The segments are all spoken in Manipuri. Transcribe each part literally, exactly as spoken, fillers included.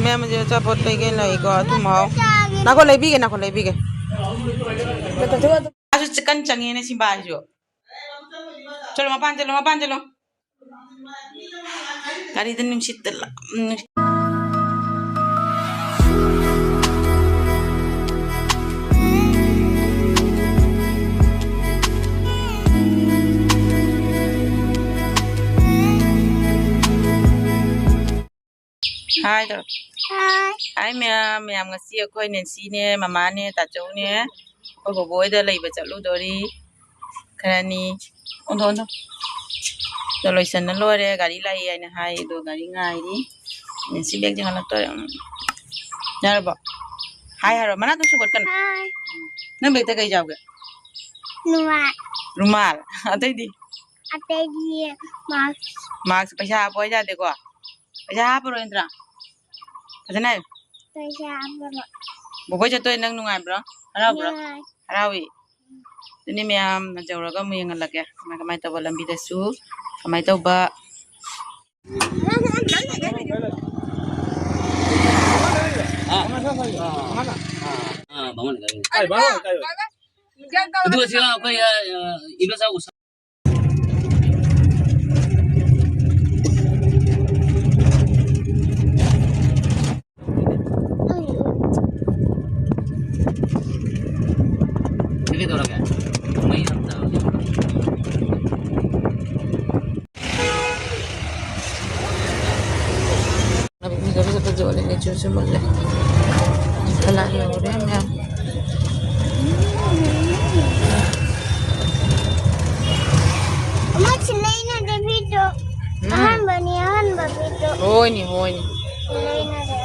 ꯃꯌꯥꯝꯁꯦ ꯑꯆꯥꯄꯣꯠ ꯀꯩꯀꯩ ꯂꯩꯀꯣ, ꯑꯊꯨꯝ ꯑꯍꯥꯎ꯫ ꯅꯥꯈꯣ, ꯂꯩꯕꯤꯒꯦ, ꯅꯥꯈꯣ, ꯂꯩꯕꯤꯒꯦ꯫ ꯃꯥꯁꯨ ꯆꯤꯛꯀꯟ ꯆꯪꯉꯦꯅꯦ ꯁꯤꯝꯕꯥꯁꯤꯁꯨ꯫ ꯆꯠꯂꯣ, ꯃꯄꯥꯟ ꯆꯠꯂꯣ, ꯃꯄꯥꯟ ꯆꯠꯂꯣ꯫ ꯒꯥꯔꯤꯗ ꯅꯨꯡꯁꯤꯠꯇ ꯂ-, ꯅꯨꯡꯁꯤꯠ꯫ ꯍꯥꯏ ꯇꯧꯔꯣ꯫ ꯍꯥꯏ꯫ ꯍꯥꯏ ꯃꯌꯥꯝ, ꯃꯌꯥꯝ ꯉꯁꯤ ꯑꯩꯈꯣꯏ ꯅꯦꯟꯁꯤꯅꯦ, ꯃꯃꯥꯅꯦ, ꯇꯥꯆꯧꯅꯦ, ꯑꯩꯈꯣꯏ ꯕꯣꯕꯣ ꯍꯣꯏꯗ ꯂꯩꯕ ꯆꯠꯂꯨꯗꯣꯔꯤ꯫ ꯈꯔꯅꯤ꯫ ꯑꯣꯟꯊꯣꯛ, ꯑꯣꯟꯊꯣꯛ꯫ ꯑꯗꯣ ꯂꯣꯏꯁꯟꯅ ꯂꯣꯏꯔꯦ, ꯒꯥꯔꯤ ꯂꯥꯛꯏ ꯍꯥꯏꯅ ꯍꯥꯏ, ꯑꯗꯣ ꯒꯥꯔꯤ ꯉꯥꯏꯔꯤ꯫ ꯅꯦꯟꯁꯤ ꯕꯦꯒꯁꯦ ꯍꯜꯂꯛꯇꯣꯔꯦ꯫ ꯎꯝ꯫ ꯌꯥꯔꯕꯣ? ꯍꯥꯏ ꯍꯥꯏꯔꯣ, ꯃꯅꯥꯛꯇ ꯁꯨꯒꯠꯀꯅꯨ꯫ ꯍꯥꯏ꯫ ꯅꯪ ꯕꯦꯒꯇ ꯀꯩ ꯌꯥꯎꯒꯦ? ꯔꯨꯃꯥꯜ꯫ ꯔꯨꯃꯥꯜ꯫ ꯑꯇꯩꯗꯤ? ꯑꯇꯩꯗꯤ ꯃꯥꯛꯁ꯫ ꯃꯥꯛꯁ, ꯄꯩꯁꯥ ꯍꯥꯞꯄꯣ ꯍꯥꯏ ꯌꯥꯗꯦꯀꯣ? ꯄꯩꯁꯥ ꯍꯥꯞꯄꯔꯣꯏ ꯅꯠꯇ꯭ꯔꯥ? ꯐꯖꯅ ꯍꯥꯏꯌꯨ꯫ ꯄꯩꯁꯥ ꯍꯥꯞꯄꯔꯣꯏ꯫ ꯕꯣꯕꯣꯏ ꯆꯠꯇꯣꯏ ꯅꯪ ꯅꯨꯡꯉꯥꯏꯕ꯭ꯔꯣ? ꯍꯔꯥꯎꯕ꯭ꯔꯣ? ꯅꯨꯡꯉꯥꯏ꯫ ꯍꯔꯥꯎꯏ? ꯑꯗꯨꯅꯤ ꯃꯌꯥꯝ ꯌꯧꯔꯒ ꯑꯃꯨꯛ ꯌꯦꯡꯍꯜꯂꯛꯀꯦ꯫ ꯀꯃꯥꯏ, ꯀꯃꯥꯏ ꯇꯧꯕ ꯂꯝꯕꯤꯗꯁꯨ ꯀꯃꯥꯏ ꯇꯧꯕ꯫ ꯑꯥ, ꯕꯥꯃꯣꯟ ꯂꯩꯀꯥꯏ꯫ ꯑꯗꯨꯒ ꯁꯤꯒ ꯑꯩꯈꯣꯏ, ꯑ, ꯏꯕ ꯆꯥꯎ꯫ ꯁꯤ ꯀꯩꯗꯧꯔꯒꯦ? ꯃꯩ ꯌꯥꯝ ꯆꯥꯕꯅꯦ꯫ ꯐꯖ ꯐꯖꯕ ꯌꯣꯜꯂꯦ, ꯂꯤꯆꯨꯁꯨ ꯃꯨꯜꯂꯦ꯫ ꯀꯂꯥ ꯌꯧꯔꯦ ꯃꯌꯥꯝ꯫ ꯑꯃ ꯁꯤ ꯂꯩꯅꯗꯦ ꯐꯤꯗꯣ꯫ ꯎꯝ꯫ ꯑꯍꯥꯟꯕꯅꯤ, ꯑꯍꯥꯟꯕ ꯐꯤꯗꯣ꯫ ꯍꯣꯏꯅꯦ, ꯍꯣꯏꯅꯦ꯫ ꯂꯩꯅꯗꯦ꯫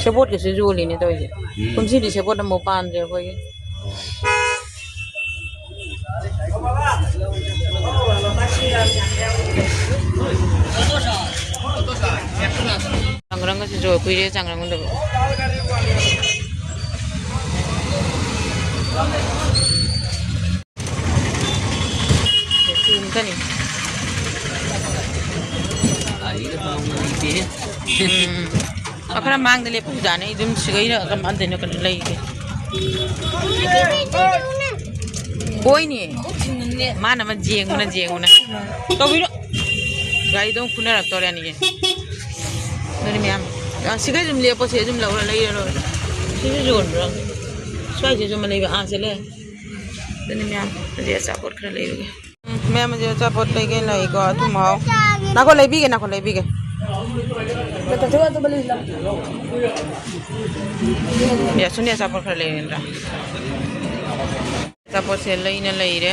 ꯁꯦꯕꯣꯠꯀꯁꯨ ꯌꯣꯜꯂꯤꯅꯦ ꯇꯧꯔꯤꯁꯦ꯫ ꯎꯝ꯫ ꯀꯨꯝꯁꯤꯗꯤ ꯁꯦꯕꯣꯠ ꯑꯃꯨꯛ ꯄꯥꯟꯗ꯭ꯔꯦ ꯑꯩꯈꯣꯏꯒꯤ꯫ ꯆꯪꯒ꯭ꯔꯪꯒꯁꯤꯁꯨ ꯀꯨꯏꯔꯦ ꯆꯪꯒ꯭ꯔꯪ ꯎꯗꯕ꯫ ꯆꯨꯝꯒꯅꯤ꯫ ꯎꯝ꯫ ꯑ, ꯈꯔ ꯃꯥꯡꯗ ꯂꯦꯞꯄꯨꯖꯥꯠꯅꯦ꯫ ꯑꯩ ꯑꯗꯨꯝ ꯁꯤꯒꯩꯅ ꯀꯃꯥꯏꯅ ꯇꯧꯔꯤꯅꯣ ꯀꯩꯅꯣ ꯂꯩꯒꯦ꯫ ꯍꯣꯏꯅꯦ꯫ ꯃꯥꯅ ꯑꯃ ꯌꯦꯡꯕꯅ ꯌꯦꯡꯕꯅ꯫ ꯇꯧꯕꯤꯔꯣ꯫ ꯒꯥꯔꯤꯗꯣ ꯑꯃꯨꯛ ꯐꯨꯅꯔꯛꯇꯣꯔꯦ ꯑꯅꯤꯁꯦ꯫ ꯑꯗꯨꯅꯤ ꯃꯌꯥꯝ꯫ ꯑ, ꯁꯤꯒꯩ ꯑꯗꯨꯝ ꯂꯦꯞꯄꯣ, ꯁꯤ ꯑꯗꯨꯝ ꯂꯧꯔ ꯂꯩꯔ ꯂꯣꯏꯔꯦ꯫ ꯁꯤꯁꯨ ꯌꯣꯟꯕ꯭ꯔꯣ? ꯁ꯭ꯋꯥꯏꯁꯤꯁꯨ ꯑꯃ ꯂꯩꯕ꯫ ꯑꯥ, ꯁꯤ ꯂꯩ꯫ ꯑꯗꯨꯅꯤ ꯃꯌꯥꯝ꯫ ꯑꯗꯩ ꯑꯆꯥꯄꯣꯠ ꯈꯔ ꯂꯩꯔꯨꯒꯦ꯫ ꯎꯝ, ꯃꯌꯥꯝ ꯍꯧꯖꯤꯛ ꯑꯆꯥꯄꯣꯠ ꯂꯩꯒꯦ ꯂꯥꯛꯏꯀꯣ, ꯑꯊꯨꯝ ꯑꯍꯥꯎ꯫ ꯅꯥꯈꯣ, ꯂꯩꯕꯤꯒꯦ, ꯅꯥꯈꯣ, ꯂꯩꯕꯤꯒꯦ꯫ ꯌꯥꯁꯨꯅꯤ ꯑꯆꯥꯄꯣꯠ ꯈꯔ ꯂꯩꯔꯦ ꯅꯠꯇ꯭ꯔꯥ? ꯑꯆꯥꯄꯣꯠꯁꯦ ꯂꯩꯅ ꯂꯩꯔꯦ꯫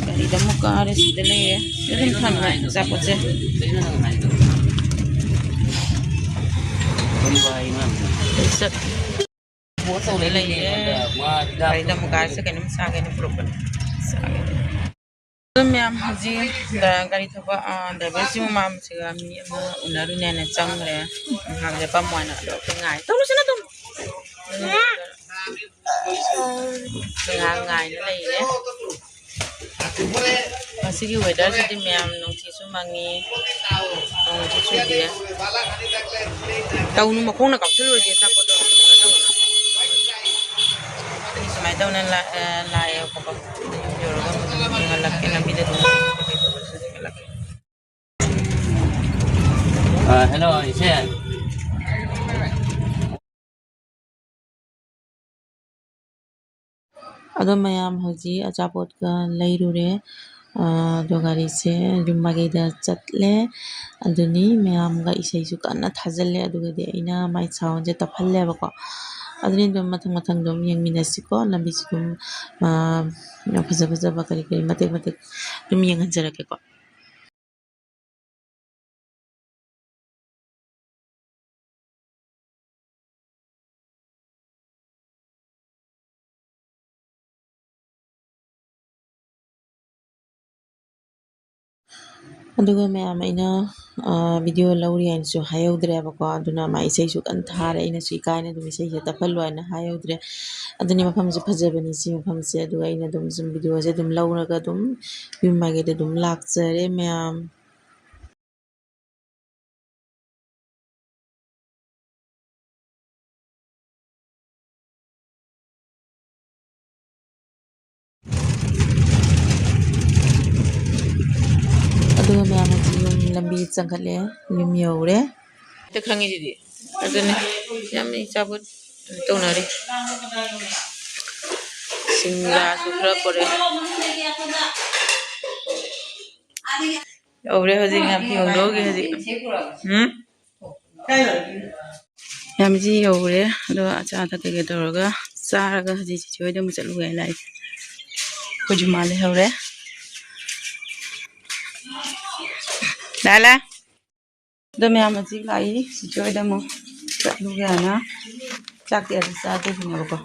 ꯒꯥꯔꯤꯗ ꯑꯃꯨꯛ ꯀꯥꯔꯦ, ꯁꯤꯗ ꯂꯩꯔꯦ꯫ ꯑꯗꯨꯝ ꯊꯝꯃꯦ ꯑꯆꯥꯄꯣꯠꯁꯦ꯫ ꯆꯠ-꯫ ꯂꯩꯌꯦ꯫ ꯒꯥꯔꯤꯗ ꯑꯃꯨꯛ ꯀꯥꯔꯁꯦ, ꯀꯩꯅꯣꯝ ꯆꯥꯒꯦꯅ ꯄꯨꯔꯛꯄꯅꯦ꯫ ꯆꯥꯒꯦ꯫ ꯑꯗꯨꯝ ꯃꯌꯥꯝ ꯍꯧꯖꯤꯛ ꯒꯥꯔꯤ ꯊꯧꯕ, ꯑ, ꯗ꯭ꯔꯥꯏꯚꯔꯁꯤ ꯃꯃꯥꯟꯁꯤꯒ ꯃꯤ ꯑꯃ ꯎꯅꯔꯨꯅꯦꯅ ꯆꯪꯈ꯭ꯔꯦ꯫ ꯉꯥꯏꯍꯥꯛ ꯂꯦꯞꯄꯝꯃꯣ ꯍꯥꯏꯅ ꯑꯗꯣ ꯑꯩꯈꯣꯏ ꯉꯥꯏ-꯫ ꯇꯧꯔꯨꯁꯤꯅ ꯑꯗꯨꯝ꯫ ꯉꯥꯏꯍꯥꯛ ꯉꯥꯏꯅ ꯂꯩꯔꯦ꯫ ꯉꯁꯤꯒꯤ weatherꯁꯤꯗꯤ ꯃꯌꯥꯝ ꯅꯨꯡꯊꯤꯜꯁꯨ ꯃꯪꯉꯤ, ꯅꯣꯡꯁꯨ ꯆꯨꯗꯦ꯫ ꯇꯧꯅꯨ, ꯃꯈꯣꯡꯅ ꯀꯥꯞꯁꯤꯜꯂꯨꯔꯗꯤ ꯑꯆꯥꯄꯣꯠꯇꯣ ꯀꯩꯅꯣ ꯇꯧꯔꯅꯤ꯫ ꯑꯩ ꯁꯨꯃꯥꯏꯅ ꯇꯧꯅ ꯂꯥꯛ-, ꯑ, ꯂꯥꯛꯑꯦꯕꯀꯣ꯫ ꯌꯨꯝ ꯌꯧꯔꯒ ꯑꯃꯨꯛ ꯑꯗꯨꯝ ꯌꯦꯡꯍꯜꯂꯛꯀꯦ, ꯂꯝꯕꯤꯗ ꯑꯗꯨꯝ ꯀꯩꯗꯧꯕꯁꯨ ꯌꯦꯡꯍꯜꯂꯛꯀꯦ꯫ ꯑ, hello, ꯏꯆꯦ꯫ ꯑꯗꯣ ꯃꯌꯥꯝ ꯍꯧꯖꯤꯛ ꯑꯆꯥꯄꯣꯠꯀ ꯂꯩꯔꯨꯔꯦ꯫ ꯑ, ꯑꯗꯣ ꯒꯥꯔꯤꯁꯦ ꯌꯨꯝ ꯃꯥꯏꯀꯩꯗ ꯆꯠꯂꯦ꯫ ꯑꯗꯨꯅꯤ ꯃꯌꯥꯝꯒ ꯏꯁꯩꯁꯨ ꯀꯟꯅ ꯊꯥꯖꯤꯜꯂꯦ꯫ ꯑꯗꯨꯒꯗꯤ ꯑꯩꯅ ꯃꯥꯏ soundꯁꯦ ꯇꯞꯍꯜꯂꯦꯕꯀꯣ꯫ ꯑꯗꯨꯅꯤ ꯑꯗꯨꯝ ꯃꯊꯪ ꯃꯊꯪ ꯑꯗꯨꯝ ꯌꯦꯡꯃꯤꯟꯅꯁꯤꯀꯣ꯫ ꯂꯝꯕꯤꯁꯤ ꯑꯗꯨꯝ, ꯑ, ꯐꯖ ꯐꯖꯕ ꯀꯔꯤ ꯀꯔꯤ ꯃꯇꯦꯛ ꯃꯇꯦꯛ ꯑꯗꯨꯝ ꯌꯦꯡꯍꯟꯖꯔꯛꯀꯦꯀꯣ꯫ ꯑꯗꯨꯒ ꯃꯌꯥꯝ ꯑꯩꯅ, ꯑ, video ꯂꯧꯔꯤ ꯍꯥꯏꯅꯁꯨ ꯍꯥꯏꯍꯧꯗ꯭ꯔꯦꯕꯀꯣ꯫ ꯑꯗꯨꯅ ꯃꯥ ꯏꯁꯩꯁꯨ ꯀꯟꯅ ꯊꯥꯔꯦ꯫ ꯑꯩꯅꯁꯨ ꯏꯀꯥꯏꯅ ꯑꯗꯨꯝ ꯏꯁꯩꯁꯦ ꯇꯞꯍꯜꯂꯣ ꯍꯥꯏꯅ ꯍꯥꯏꯍꯧꯗ꯭ꯔꯦ꯫ ꯑꯗꯨꯅꯤ ꯃꯐꯝꯁꯦ ꯐꯖꯕꯅꯤ ꯁꯤ ꯃꯐꯝꯁꯦ꯫ ꯑꯗꯨꯒ ꯑꯩꯅ ꯑꯗꯨꯝ ꯁꯨꯝ videoꯁꯦ ꯑꯗꯨꯝ ꯂꯧꯔꯒ ꯑꯗꯨꯝ ꯌꯨꯝ ꯃꯥꯏꯀꯩꯗ ꯑꯗꯨꯝ ꯂꯥꯛꯆꯔꯦ ꯃꯌꯥꯝ꯫ ꯍꯧꯖꯤꯛ ꯌꯨꯝ ꯂꯝꯕꯤ ꯆꯪꯈꯠꯂꯦ, ꯌꯨꯝ ꯌꯧꯔꯦ꯫ ꯍꯦꯛꯇ ꯈꯪꯉꯤꯁꯤꯗꯤ꯫ ꯑꯗꯨꯅꯦ, ꯌꯥꯝ ꯏꯆꯥꯄꯣꯠ ꯇꯧꯅꯔꯤ꯫ ꯁꯤꯡꯒꯥꯁꯨ ꯈꯔ ꯄꯨꯔꯛꯑꯦ꯫ ꯌꯧꯔꯦ ꯍꯧꯖꯤꯛ, ꯅꯥꯄꯤ ꯍꯣꯡꯗꯣꯛꯑꯒꯦ ꯍꯧꯖꯤꯛ꯫ ꯎꯝ? ꯌꯥꯝꯁꯤ ꯌꯧꯔꯦ꯫ ꯑꯗꯣ ꯑꯆꯥ ꯑꯊꯛ ꯀꯩꯀꯩ ꯇꯧꯔꯒ ꯆꯥꯔꯒ ꯍꯧꯖꯤꯛ ꯆꯤꯆꯦ ꯍꯣꯏꯗ ꯑꯃꯨꯛ ꯆꯠꯂꯨꯒꯦ ꯂꯥꯛꯏ꯫ ꯑꯩꯈꯣꯏꯁꯨ ꯃꯥ ꯂꯩꯍꯧꯔꯦ꯫ ꯂꯥꯛꯑꯦ, ꯂꯥꯛꯑꯦ꯫ ꯑꯗꯣ ꯃꯌꯥꯝ ꯍꯧꯖꯤꯛ ꯂꯥꯛꯏ, ꯆꯤꯆꯦ ꯍꯣꯏꯗ ꯑꯃꯨꯛ ꯆꯠꯂꯨꯒꯦ ꯍꯥꯏꯅ꯫ ꯆꯥꯛꯇꯤ ꯑꯗꯨ ꯆꯥꯗꯣꯏꯅꯦꯕꯀꯣ꯫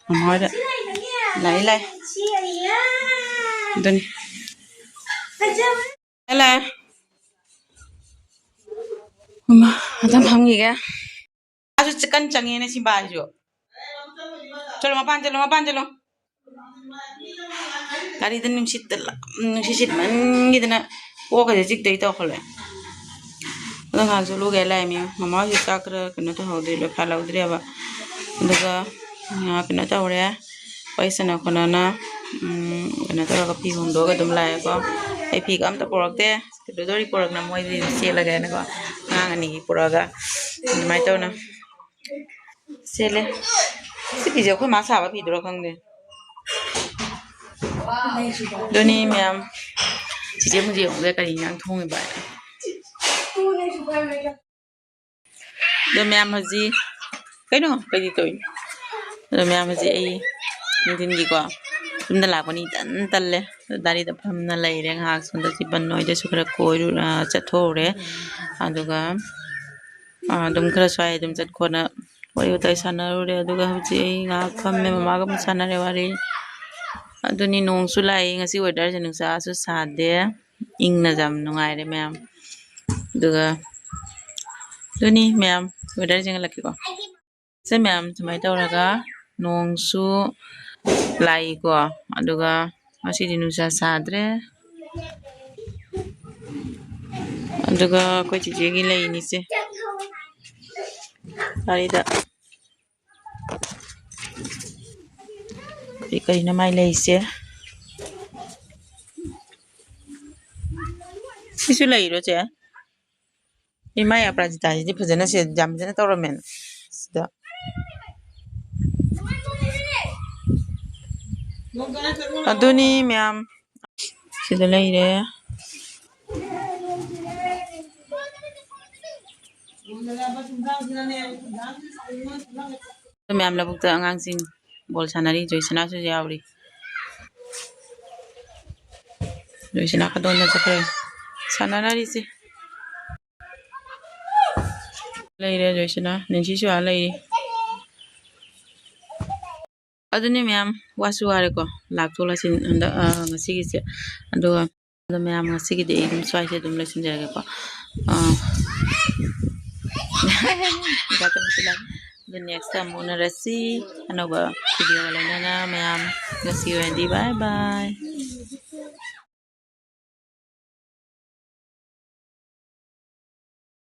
ꯃꯃꯥ ꯍꯣꯏꯗ ꯂꯥꯛꯏ, ꯂꯥꯛꯏ꯫ ꯑꯗꯨꯅꯤ꯫ ꯂꯥꯛꯑꯦ, ꯂꯥꯛꯑꯦ꯫ ꯏꯃꯥ, ꯑꯗꯨꯝ ꯐꯝꯈꯤꯒꯦ꯫ ꯑꯁꯨ ꯆꯤꯛꯀꯟ ꯆꯪꯉꯦꯅꯦ ꯁꯤꯝꯕꯥꯁꯤꯁꯨ꯫ ꯆꯠꯂꯣ, ꯃꯄꯥꯟ ꯆꯠꯂꯣ, ꯃꯄꯥꯟ ꯆꯠꯂꯣ꯫ ꯒꯥꯔꯤꯗ ꯅꯨꯡꯁꯤꯠꯇ ꯂ-, ꯅꯨꯡꯁꯤꯠ ꯁꯤꯠꯃꯟꯈꯤꯗꯅ ꯀꯣꯛꯀꯁꯦ ꯆꯤꯛꯇꯣꯏ ꯇꯧꯈꯠꯂꯛꯑꯦ꯫ ꯑꯗꯣ ꯉꯥꯏꯍꯥꯛ ꯆꯠꯂꯨꯒꯦ ꯂꯥꯛꯏꯃꯤ꯫ ꯃꯃꯥ ꯍꯣꯏꯁꯨ ꯆꯥꯛ ꯈꯔ ꯀꯩꯅꯣ ꯇꯧꯍꯧꯗ꯭ꯔꯤ, ꯂꯣꯏꯐꯥꯠꯍꯧꯗ꯭ꯔꯤꯑꯕ꯫ ꯑꯗꯨꯒ ꯉꯥꯏꯍꯥꯛ ꯀꯩꯅꯣ ꯇꯧꯔꯦ, ꯋꯥꯔꯤ ꯁꯥꯟꯅ ꯈꯣꯠꯅꯅ, ꯎꯝ, ꯀꯩꯅꯣ ꯇꯧꯔꯒ ꯐꯤ ꯍꯣꯡꯗꯣꯛꯑꯒ ꯑꯗꯨꯝ ꯂꯥꯛꯑꯦꯀꯣ꯫ ꯑꯩ ꯐꯤꯒ ꯑꯝꯇ ꯄꯨꯔꯛꯇꯦ꯫ ꯂꯨꯗꯣꯔꯤ ꯄꯨꯔꯛꯅ ꯃꯣꯏꯗꯤ ꯁꯦꯠꯂꯒꯦꯅꯀꯣ, ꯑꯉꯥꯡ ꯑꯅꯤꯒꯤ ꯄꯨꯔꯛꯑꯒ ꯑꯗꯨꯃꯥꯏꯅ ꯇꯧꯅ ꯁꯦꯠꯂꯦ꯫ ꯁꯤ ꯐꯤꯁꯦ ꯑꯩꯈꯣꯏ ꯃꯥ ꯁꯥꯕ ꯐꯤꯗꯨꯔꯥ ꯈꯪꯗꯦ꯫ ꯑꯗꯨꯅꯤ ꯃꯌꯥꯝ, ꯆꯤꯆꯦ ꯃꯨꯖꯤ ꯑꯃꯨꯛ ꯀꯔꯤ ꯏꯟꯖꯥꯡ ꯊꯣꯡꯉꯤꯕ? ꯑꯗꯣ ꯃꯌꯥꯝ ꯍꯧꯖꯤꯛ ꯀꯩꯅꯣ ꯀꯩꯗꯤ ꯇꯧꯔꯤ? ꯑꯗꯣ ꯃꯌꯥꯝ ꯍꯧꯖꯤꯛ ꯑꯩ ꯅꯨꯡꯊꯤꯟꯒꯤꯀꯣ ꯌꯨꯝꯗ ꯂꯥꯛꯄꯅꯤ ꯏꯇꯟ ꯇꯜꯂꯦ꯫ ꯑꯗꯣ ꯗꯥꯔꯤꯗ ꯐꯝꯅ ꯂꯩꯔꯦ ꯉꯥꯏꯍꯥꯛ꯫ ꯁꯣꯝꯗ ꯆꯤꯄꯟ ꯍꯣꯏꯗꯁꯨ ꯈꯔ ꯀꯣꯏꯔꯨ-, ꯑ, ꯆꯠꯊꯣꯛꯎꯔꯦ꯫ ꯑꯗꯨꯒ, ꯑ, ꯑꯗꯨꯝ ꯈꯔ ꯁ꯭ꯋꯥꯏ ꯑꯗꯨꯝ ꯆꯠ ꯈꯣꯠꯅ ꯋꯥꯔꯤ ꯋꯥꯇꯥꯏ ꯁꯥꯟꯅꯔꯨꯔꯦ꯫ ꯑꯗꯨꯒ ꯍꯧꯖꯤꯛ ꯑꯩ ꯉꯥꯏꯍꯥꯛ ꯐꯝꯃꯦ, ꯃꯃꯥꯒ ꯑꯃꯨꯛ ꯁꯥꯟꯅꯔꯦ ꯋꯥꯔꯤ꯫ ꯑꯗꯨꯅꯤ, ꯅꯣꯡꯁꯨ ꯂꯥꯛꯏ ꯉꯁꯤ, weatherꯁꯦ ꯅꯨꯡꯁꯥꯁꯨ ꯁꯥꯗꯦ, ꯏꯪꯅꯁꯨ ꯌꯥꯝ ꯅꯨꯡꯉꯥꯏꯔꯦ ꯃꯌꯥꯝ꯫ ꯑꯗꯨꯒ ꯑꯗꯨꯅꯤ ꯃꯌꯥꯝ, weatherꯁꯦ ꯌꯦꯡꯍꯜꯂꯛꯀꯦꯀꯣ꯫ ꯁꯦ ꯃꯌꯥꯝ, ꯁꯨꯃꯥꯏꯅ ꯇꯧꯔꯒ ꯅꯣꯡꯁꯨ ꯂꯥꯛꯏꯀꯣ, ꯑꯗꯨꯒ ꯉꯁꯤꯗꯤ ꯅꯨꯡꯁꯥ ꯁꯥꯗ꯭ꯔꯦ꯫ ꯑꯗꯨꯒ ꯑꯩꯈꯣꯏ ꯆꯤꯆꯦꯒꯤ ꯂꯩꯅꯤꯁꯦ ꯒꯥꯔꯤꯗ꯫ ꯀꯔꯤ ꯀꯔꯤꯅꯣ ꯃꯥꯏ ꯂꯩꯁꯦ? ꯁꯤ ꯂꯩꯔꯣ, ꯆꯦ? ꯏꯃꯥ ꯑꯄꯔꯥꯖꯤꯇꯥꯁꯤꯗꯤ ꯐꯖꯅ ꯁꯦ-, ꯌꯥꯝ ꯐꯖꯅ ꯇꯧꯔꯝꯃꯦ ꯁꯤꯗ꯫ ꯑꯗꯨꯅꯤ ꯃꯌꯥꯝ, ꯁꯤꯗ ꯂꯩꯔꯦ꯫ ꯃꯌꯥꯝ ꯂꯧꯕꯨꯛꯇ ꯑꯉꯥꯡꯁꯤꯡ ꯕꯣꯜ ꯁꯥꯟꯅꯔꯤ, ꯖꯣꯏꯁꯅꯥꯁꯨ ꯌꯥꯎꯔꯤ꯫ ꯖꯣꯏꯁꯅꯥ ꯀꯗꯣꯝꯗ ꯆꯠꯈ꯭ꯔꯦ? ꯁꯥꯟꯅꯔꯤꯁꯦ꯫ ꯂꯩꯔꯦ ꯖꯣꯏꯁꯅꯥ, ꯅꯦꯟꯁꯤꯁꯨ ꯑꯥ ꯂꯩꯔꯤ꯫ ꯑꯗꯨꯅꯤ ꯃꯌꯥꯝ, ꯋꯥꯁꯨ ꯋꯥꯔꯦꯀꯣ, ꯂꯥꯛꯊꯣꯛ ꯂꯥꯛꯁꯤꯟ ꯍꯟꯗꯛ, ꯑ, ꯉꯁꯤꯒꯤꯁꯦ꯫ ꯑꯗꯨꯒ ꯑꯗꯣ ꯃꯌꯥꯝ, ꯉꯁꯤꯒꯤꯗꯤ ꯑꯩ ꯑꯗꯨꯝ ꯁ꯭ꯋꯥꯏꯁꯦ ꯑꯗꯨꯝ ꯂꯣꯏꯁꯤꯟꯖꯔꯒꯦꯀꯣ꯫ ꯑ, ꯑꯗꯨ next ꯑꯃꯨꯛ ꯎꯅꯔꯁꯤ ꯑꯅꯧꯕ video ꯂꯣꯏꯅꯅ ꯃꯌꯥꯝ꯫ ꯉꯁꯤꯒꯤ ꯑꯣꯏꯅꯗꯤ bye bye꯫